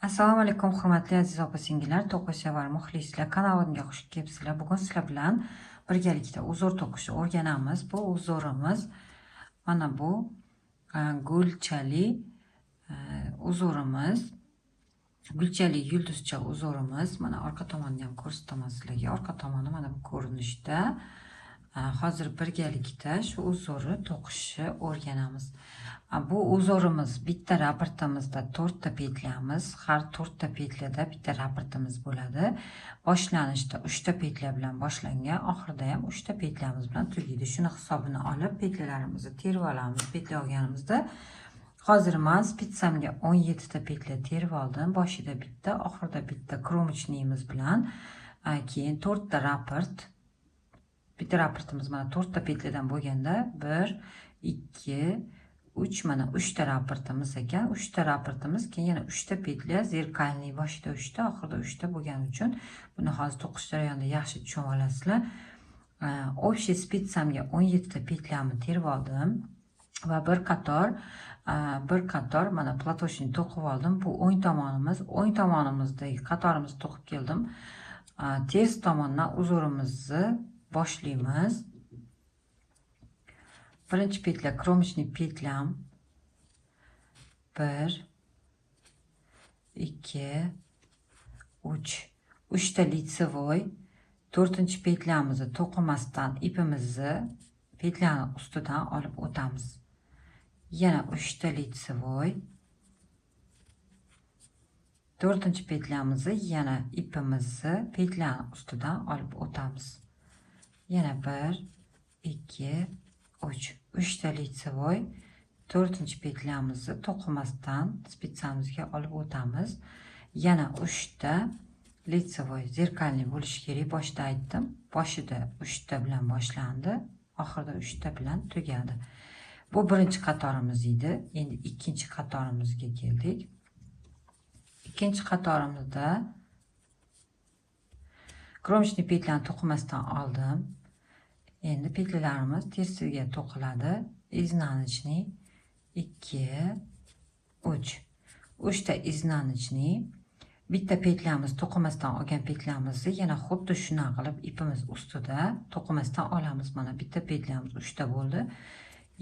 Assalomu alaykum hurmatli aziz opa-singillar, to'quvsevar muxlislar, kanalimga xush kelibsizlar. Bugun sizlar bilan birgalikda узор to'qishni o'rganamiz. Bu узор imiz mana bu gulchali узор imiz, gulchali yulduzcha узор imiz. Mana orqa tomonini ham ko'rsataman sizlarga. Orqa tomoni mana bu ko'rinishda. Hozir birgalikda shu узор ni to'qishni o'rganamiz. Bu узор imiz bitta raportimizda 4 ta петля miz, har 4 ta петля da bitta raportimiz bo'ladi. Boshlanishda 3 ta петля bilan boshlangan, oxirida ham 3 ta петля miz bilan tugaydi. Shuni hisobini olib петля larimizni terib olamiz. Петля olganimizda hozir men спица mga 17 ta петля terib oldim. Boshida bitta, oxirida bitta кромочный imiz bilan, keyin 4 ta raport. Bitta raportimiz mana 4 ta петля dan bo'lganda 1, 2, 3, mana 3 ta raportimiz ekan. 3 ta raportimiz, keyin yana 3 ta петля зеркальный, boshida 3 ta, oxirida 3 ta bo'lgani uchun buni hozir to'qish jarayonida yaxshi tushunib olasizlar. Общий спица mga 17 ta петля mni terib oldim va bir qator mana платочный to'qib oldim. Bu o'ng tomonimiz, o'ng tomonimizdagi qatorimizni to'qib keldim. Ters tomondan узор imizni boshlaymiz. Birinchi петля кромочный петля m 1, 2, 3, 3 ta лицевой, 4-chi петля mizni to'qimasdan ipimizni петля ni ustidan olib o'tamiz. Yana 3 ta лицевой, 4-chi петля mizni yana ipimizni петля ni ustidan olib o'tamiz. Yana 1, 2, 3, 3 ta лицевой, 4-chi петля mizni to'qimasdan спица mizga olib o'tamiz. Yana 3 ta лицевой, зеркальный bo'lishi kerak, boshida aytdim. Boshida 3 ta bilan boshlandi, oxirida 3 ta bilan tugadi. Bu birinchi qatorimiz edi. Endi ikkinchi qatorimizga keldik. Ikkinchi qatorimizda кромочный петля ni to'qimasdan oldim. Endi петля larimiz tersiga to'qiladi. Изнаночный 2, 3. 3 ta изнаночный. Bitta петля miz to'qimasdan olgan петля mizni yana xuddi shunaqa qilib ipimiz ustida to'qimasdan olamiz. Mana bitta петля miz 3 ta bo'ldi.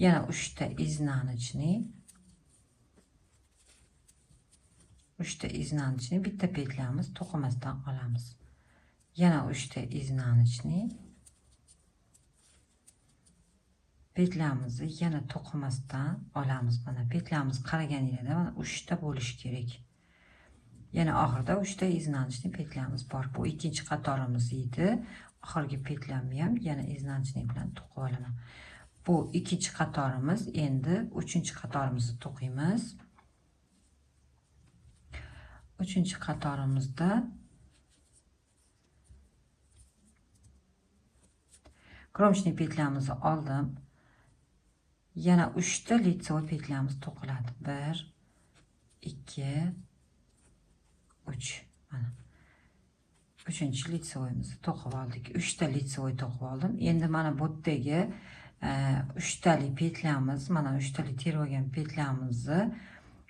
Yana 3 ta изнаночный. 3 ta изнаночный bitta петля miz to'qimasdan olamiz. Yana 3 ta изнаночный. Петля mizni yana to'qimasdan olamiz. Mana петля miz qaraganingizda mana 3 ta bo'lishi kerak. Yana oxirida 3 ta изнаночный петля miz bor. Bu ikkinchi qatorimiz edi. Oxirgi петля mni ham yana изнаночный bilan to'qib olaman. Bu ikkinchi qatorimiz. Endi uchinchi qatorimizni to'qiymiz. Uchinchi qatorimizda кромочный петля mizni oldim. Yana 3 ta лицевой петля miz to'qiladi. 1, 2, 3. Mana uchinchi лицевой imizni to'qib oldik. 3 ta лицевой to'qib oldim. Endi mana bu yerdagi 3 tali петля miz, mana 3 tali terib olgan петля mizni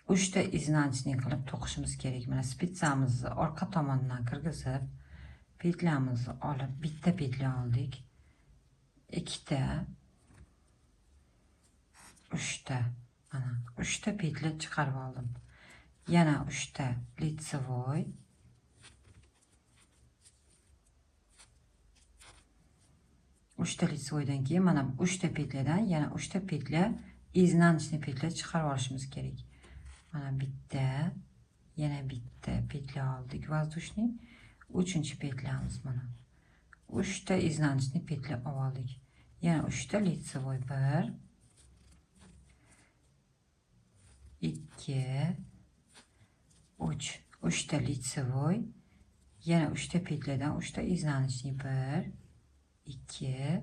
3 ta изнаночный qilib to'qishimiz kerak. Mana спица mizni orqa tomonidan kirgizib, петля mizni olib, bitta петля oldik. 2 ta, 3 ta, mana 3 ta петля chiqarib oldim. Yana 3 ta лицевой, 3 ta лицевой dan keyin mana 3 ta петля dan yana 3 ta петля изнаночный петля chiqarib olishimiz kerak. Mana bitta, yana bitta петля oldik воздушный, uchinchi петля miz mana 3 ta изнаночный петля oldik. Yana 3 ta лицевой, 1, 2, 3, 3 ta лицевой, yana 3 ta петля dan 3 ta изнаночный, 1, 2,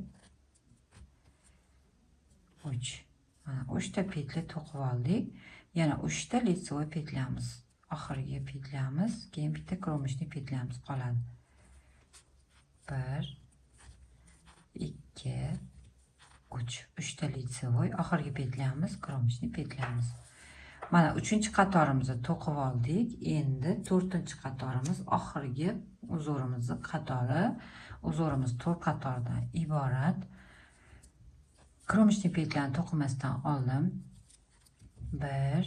3. Mana 3 ta петля to'qib oldik. Yana 3 ta лицевой петля miz, oxirgi петля miz, keyin bitta кромочный петля miz qoladi. 1, 2, 3, 3 ta лицевой, oxirgi петля miz, кромочный петля miz. Mana uchinchi qatorimizni to'qib oldik. Endi to'rtinchi qatorimiz oxirgi узор imizni qatori. Узор imiz 4 qatordan iborat. Кромочный петля ni to'qimasdan oldim. 1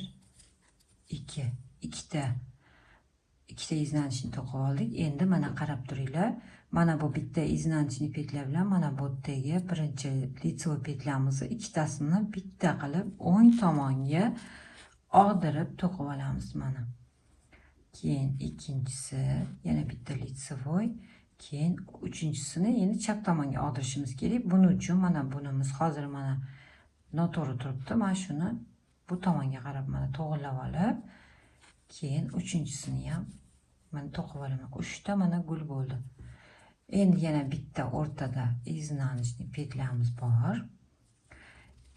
2 ikkita изнаночный to'qib oldik. Endi mana qarab turinglar. Mana bu bitta изнаночный петля bilan mana bu yerdagi birinchi лицевой петля mizni ikkitasini bitta qilib o'ng tomonga og'dirib to'qib olamiz mana. Keyin ikkinchisi yana bitta лицевой, keyin uchinchisini endi chap tomonga og'dirishimiz kerak. Buning uchun mana bunimiz hozir mana noto'g'ri turibdi. Mana shuni bu tomonga qarab mana to'g'rilab olib, keyin uchinchisini ham mana to'qib olaman. 3 ta mana gul bo'ldi. Endi yana bitta o'rtada изнаночный петля miz bor.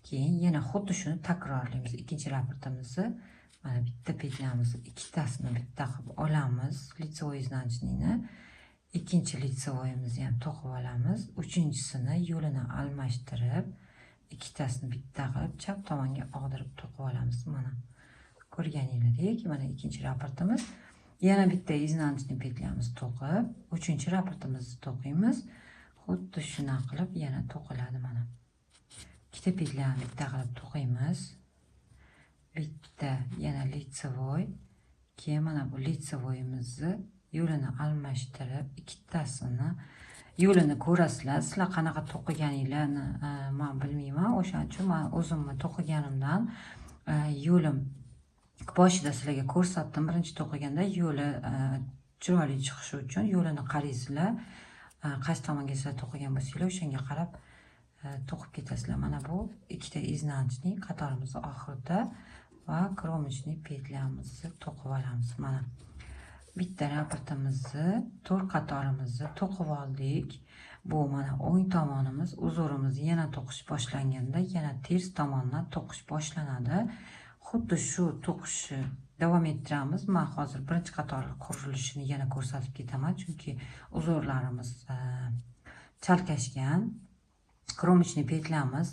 Keyin yana xuddi shuni takrorlaymiz. Ikkinchi раппорт imizni mana bitta петля mizni ikkitasini bitta qilib olamiz, лицевой изнаночный ni. Ikkinchi лицевой imizni ham to'qib olamiz. Uchinchisini yo'lini almashtirib, ikkitasini bitta qilib chap tomonga og'dirib to'qib olamiz. Mana ko'rganingizdek, mana ikkinchi раппорт imiz. Yana bitta изнаночный петля miz to'qib, uchinchi раппорт imizni to'qiymiz. Xuddi shunaqa qilib yana to'qiladi mana. Ikkita петля ni bitta qilib to'qiymiz. Bitta yana лицевой, keyin mana bu лицевой imizni yo'lini almashtirib, ikkitasini yo'lini ko'rasizlar. Sizlar qanaqa to'qiganinglarni men bilmayman. O'shaning uchun men o'zimni to'qiganimdan yo'lim boshida sizlarga ko'rsatdim. Birinchi to'qiganda yo'li chiroyli chiqishi uchun yo'lini qaraysizlar. Qaysi tomonga sizlar to'qigan bo'lsanglar, o'shanga qarab to'qib ketasizlar. Mana bu ikkita изнаночный qatorimizni oxirida va кромочный петля mizni to'qib olamiz. Mana bitta раппорт imizni 4 qatorimizni to'qib oldik. Bu mana o'ng tomonimiz, узор imiz yana to'qish boshlanganda yana ters tomondan to'qish boshlanadi. Xuddi shu to'qishni davom ettiramiz. Men hozir birinchi qator qurilishini yana ko'rsatib ketaman, chunki узор larimiz chalkashgan. Кромочный петля miz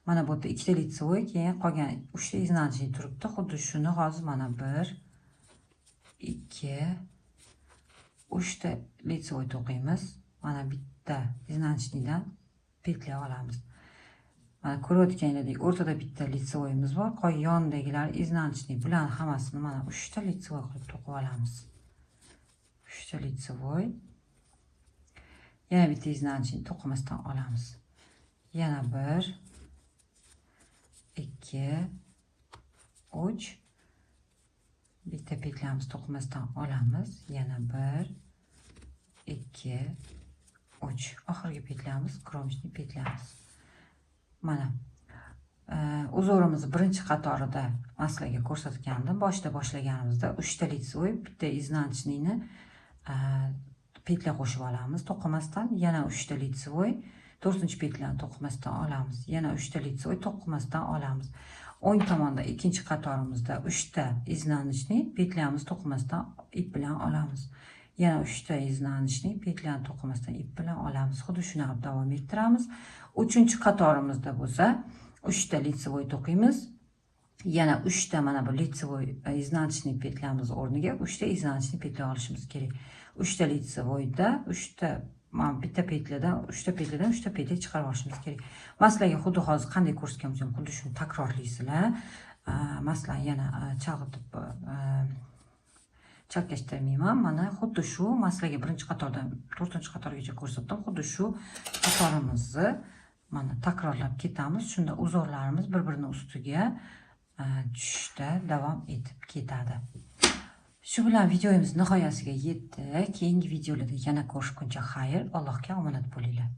mana bu yerda ikkita лицевой, keyin qolgan 3 ta изнаночный turibdi. Xuddi shuni hozir mana 1 2 3 ta лицевой to'qiymiz. Mana bitta изнаночный dan петля olamiz. Mana ko'rayotganingizdek o'rtada bitta лицевой imiz bor, qolgan yonidagilar изнаночный bilan hammasini mana 3 ta лицевой qilib to'qib olamiz. 3 ta лицевой. Yana bitta изнаночный to'qimasdan olamiz. Yana 1 2 3 bitta петля miz to'qimasdan olamiz. Yana 1 2 3 oxirgi петля miz кромочный петля miz. Mana узор imizni birinchi qatorida man sizlarga ko'rsatgandim. Boshida boshlaganimizda 3 ta лицевой, bitta изнаночный ni петля qo'shib olamiz to'qimasdan, yana 3 ta лицевой, 4-chi петля ni to'qimasdan olamiz. Yana 3 ta лицевой to'qimasdan olamiz. O'ng tomonda ikkinchi qatorimizda 3 ta изнаночный петля miz to'qimasdan ip bilan olamiz. Yana 3 ta изнаночный петля ni to'qimasdan ip bilan olamiz. Xuddi shunaqa davom ettiramiz. 3-chi qatorimizda bo'lsa 3 ta лицевой to'qiymiz. Yana 3 ta mana bu лицевой изнаночный петля miz o'rniga 3 ta изнаночный петля olishimiz kerak. 3 ta лицевой da 3 ta mana bitta петля dan 3 ta петля dan 3 ta петля chiqarib olishimiz kerak. Masalan, xuddi hozir qanday ko'rsatgan bo'lsam, xuddi shuni takrorlaysizlar. Masalan, yana chalg'itib chalkashtirmayman. Mana xuddi shu masalan birinchi qatordan 4-qatorgacha ko'rsatdim. Xuddi shu qatorimizni mana takrorlab ketamiz. Shunda узор larimiz bir-birini ustiga tushishda davom etib ketadi. Shu bilan videomiz nihoyasiga yetdi. Keyingi videolarda yana ko'rishguncha xayr, Allohga omonat bo'linglar.